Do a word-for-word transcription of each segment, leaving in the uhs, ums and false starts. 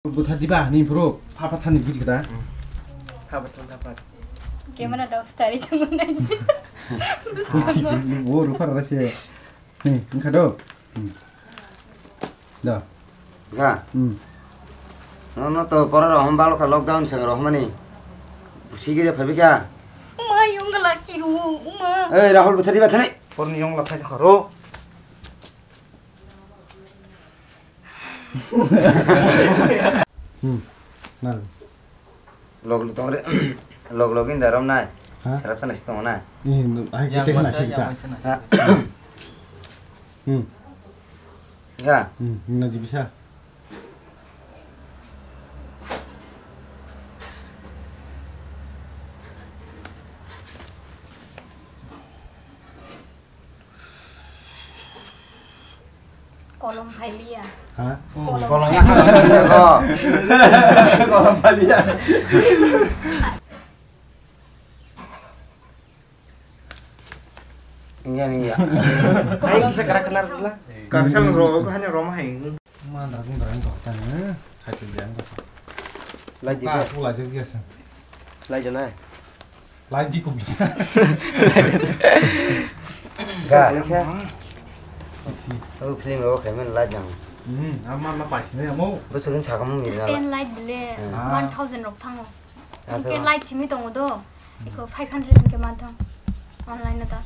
Buthar diba ni bro, pha pha thani buji kada. Pha pha thang pha pha. Camera dok stari thang nai. Bo ru pha ra se. Ni, engkha do. Hmm. Do. Ga. Hmm. No no to pora ro hom balo kha lockdown se ro mani. Sigi de phabi kha. Uma yung la kiru uma. Ei Rahul buthar diba thani. Por ni yung la khai kha ro. Hmm. Nal. Log log tongre. Log log in darom nai. Ha? Sarap sana si tongo nai. Ni ai Yang kete na masa, sita. Yang masa na Ha? sita. Hmm. Ya. Hmm, na jibisa. Kolom phailiya. Ha? Kolom. Kolom ya. Kolom phailiya. Iya nih ya. Ayo bisa kerak kenar lah. Kami sama ro, hanya Roma hai. Mandra mandra yang kau tanya. Hai tu yang kau. Lagi Ka, apa? Aku lagi biasa. Lagi na. Laji kum bisa. Ga. Isi. Oh, film ro kaiman lajang. Hmm, ama ma pas ni amo. Besul kan cakam ni. Stand light bele Hmm. Ah. one thousand rok thango. Asa Engke ba? Light chimi tongo do. Iko five hundred engke mantang. Online na ta.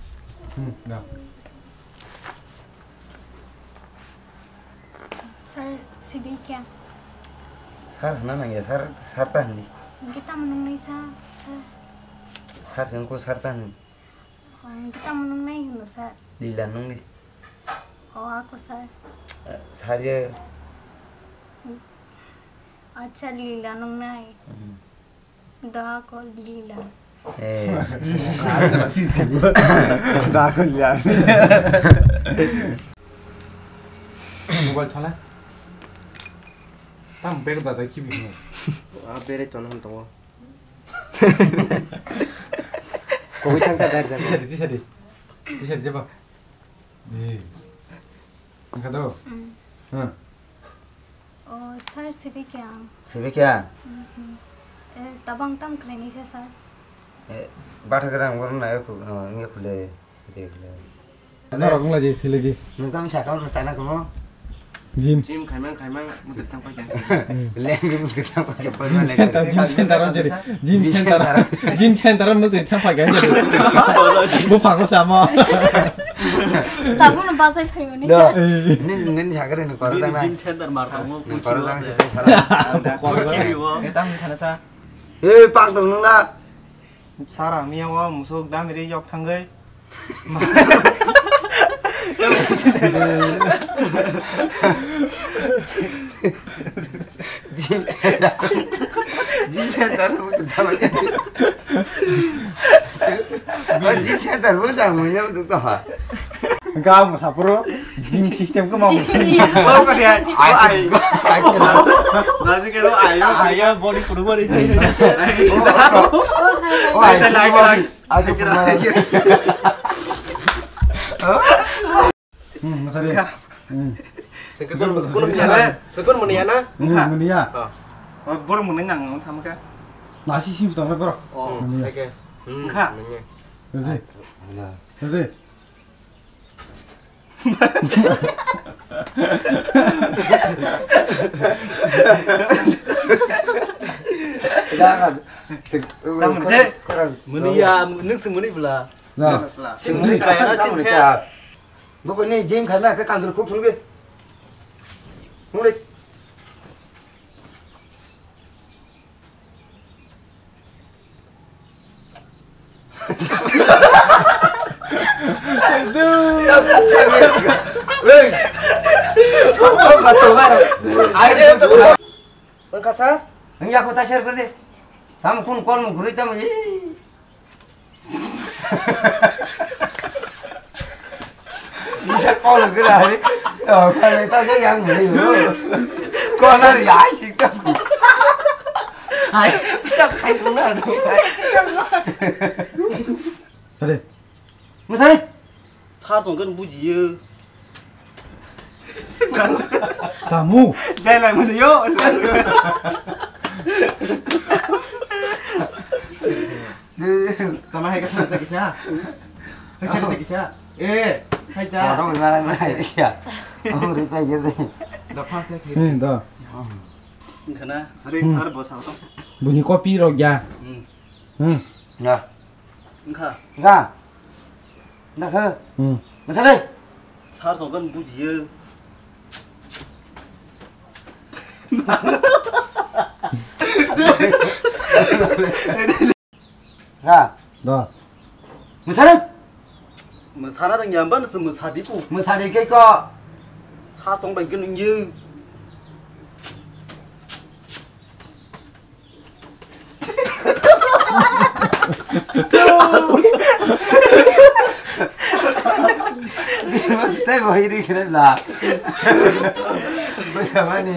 Hmm, da. Sir, sidi kya? Sir hana nang ya, sir, sir ta hindi. Kita menung nai sa, sir. Sir sengko sir ta hindi. Oh, kita menung nai hino, sir. Lila nung di. Oh, aku, sir. Eh, sir ya. Acha, lila nung nai. Hmm. Da ko lila. Eh. Acha, si si. Da ko lila. Mobile thola. Tam bag da da kibi. Ah, bere chona hon tongo. Kobui thang ta dar jar. Tisa di, tisa di. Tisa di, jaba. Di. Angka do? Hmm. Hmm. Oh, sir, sibikya. Sibikya? Hmm, hmm. Eh, tabang tam khlaini sa, sir? Eh, batha grang borok na, eh, khu-, oh, inge khule, khule, khule. Norok wngla di, sili di. Nwng tamo saka o rwchana kumo? Gym. Gym khaimang, khaimang, mwtwk thang paikha. Leng gym mwtwk thang paikha. Gym center, gym center o jeri. Gym center. Gym center o mwtwk thang paikha jeri. Buphango samo. Tabukno bachai phaimani. Da. Eh. Nini, nini sakari ni koro Bini tang nai. Gym center mar tamo, Ni koro tang si tei sara. Koro kiri wo. Eh, tamo sana sa. Eh, pak dong nung na. Sara miya wo musuk dam ri yok thangoi. Jim chendar, jim chendar, jim chendar, jim chendar. Ga mo sapro, gym system ko ma mo. Gym. Oh, kaya. Ai, ai. Nasi kero ayo, ayo, body kudu body. Oh, ai, ai. Ai, ai. Hmm, masari. Hmm. Sekon, sekon muni ana? Sekon muni ana? Hmm, muni ya. Oh. Oh, bor muni nang, sama ka? Nasi sim sudah bro. Oh, muni ya. Oke. Hmm, Kha. Muni. Ready? Ready? Jangan. Sek-, Tamo kurang, de, kurang. Muni ya, nung sing muni bela. Nah. Sing muni kaya na sing kaya. Bokoni gym khaima khe kanjur khuk phunukgwi. Phunukgwi. Aduh. Woi. Kok masuk bareng? Ayo. Wngkha sir? Wng ya, kota share kor de. Tamo kun call mo gurui tamo, ee. Bisa call kira hari. Oh, kalau itu aja yang beli. Call hari ya, asik tak. Hai, bisa kai guna dong. Sorry. Masari. Thar tongkhe bujiyo. Tamu. Dai lai mani yo. Tama hai ka sa ta kisa. Hai ka ta kisa. Eh, hai ta. Orang mana mana ya. Orang itu aja deh. Da pa ta kai. Hmm, da. Khana. Sari sar bo sa to. Buni kopi rok ya. Hmm. Hmm. Ya. Wngkha. Wngkha. Wngkha. Hmm. Masa deh. Sar songkan bujiyo. Wngkha. Da. Masa deh. Masa na rang yamba nasa masa di pu. Masa di ke ko. Sar song bai kin ngi. Mas tei bo hiri sini la. Bwsa mani.